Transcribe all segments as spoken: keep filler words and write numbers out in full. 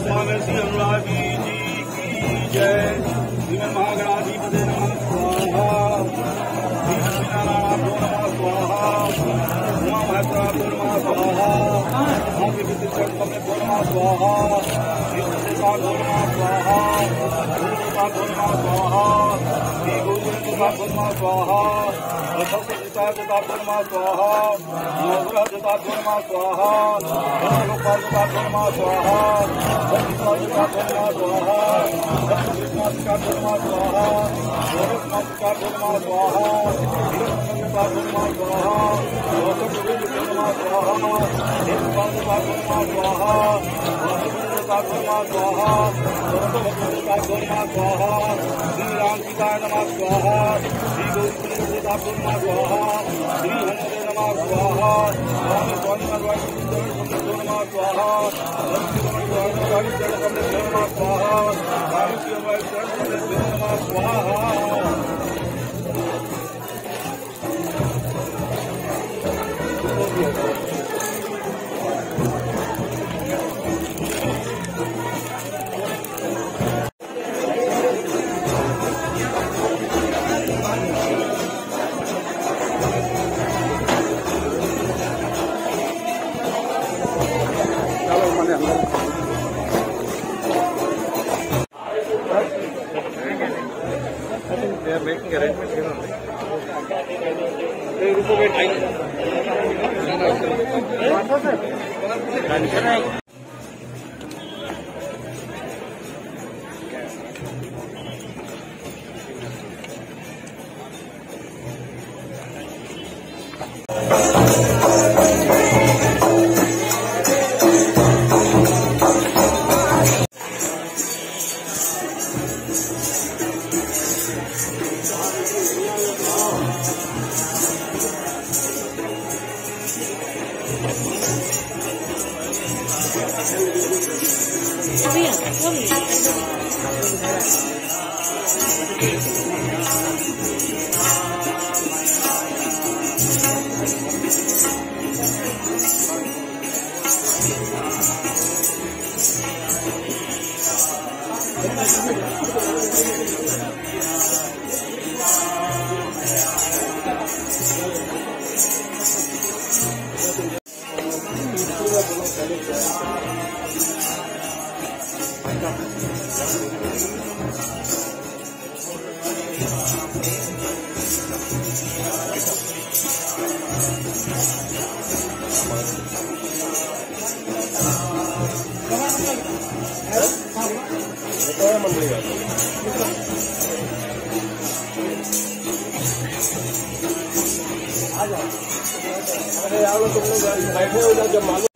स्वामी श्री अनुरागी जी की जय। श्री महागणाधिपते नमः स्वाहा। श्री लक्ष्मीनारायणाभ्यो नमः स्वाहा। उमा महेश्वराभ्यो नमः स्वाहा। श्री विद्युत चक्रभ्यो नमः स्वाहा। श्री विद्युताभ्यो नमः स्वाहा। श्री विद्युताभ्यो नमः स्वाहा। श्री गुरुदेवताभ्यो नमः स्वाहा। श्री विद्युताभ्यो नमः स्वाहा। नवग्रह जटाभ्यो नमः स्वाहा। नवलोकपाल जटाभ्यो नमः स्वाहा। नवलोकपाल जटाभ्यो नमः स्वाहा। नवलोकनाथ जटाभ्यो नमः स्वाहा। नवलोकनाथ जटाभ्यो नमः स्वाहा। नवलोकनाथ जटाभ्यो नमः स्वाहा। नवलोकनाथ जटाभ्यो नमः स्वाहा। नवलोकपाल जटाभ्यो नमः स्वाहा। नवलोकनाथ जटाभ्यो नमः स्वाहा। नवलोकनाथ जटाभ्यो नमः स्वाहा। श्री राम सीताय नमः स्वाहा। श्री गौरी जटाभ्यो नमः स्वाहा। श्री हनुमते नमः स्वाहा। स्वामी स्वामी नरवाणी चरण कमलेभ्यो नमः स्वाहा। स्वामी स्वामी नरवाणी चरण कमलेभ्यो नमः स्वाहा। स्वामी स्वामी नरवाणी चरण कमलेभ्यो नमः स्वाहा। They are making arrangements, you know. अरे यार, तुम लोग बैठे हो ना, जब मालूम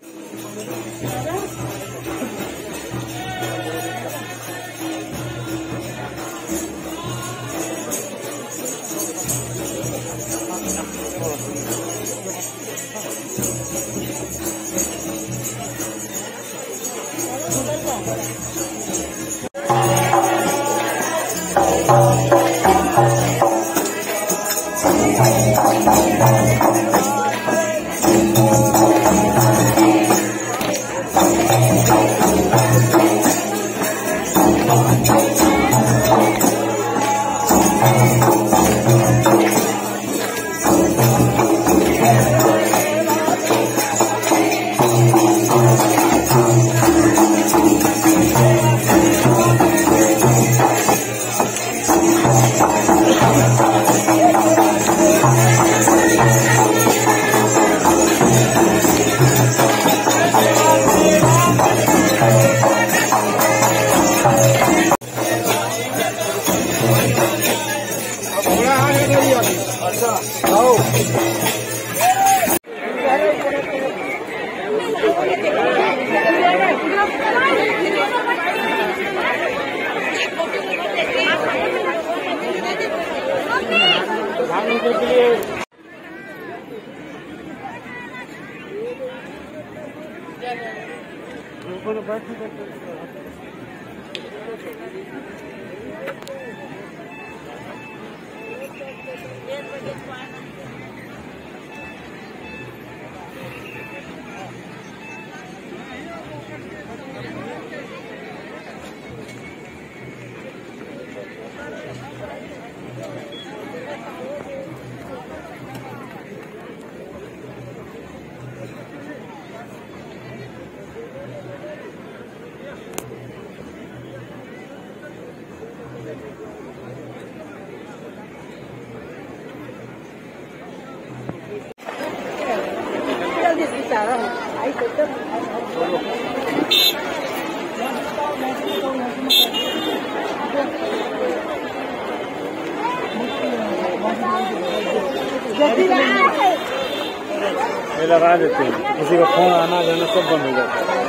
ये लगा देते हैं, किसी का फोन आना जाना सब बंद हो जाता है।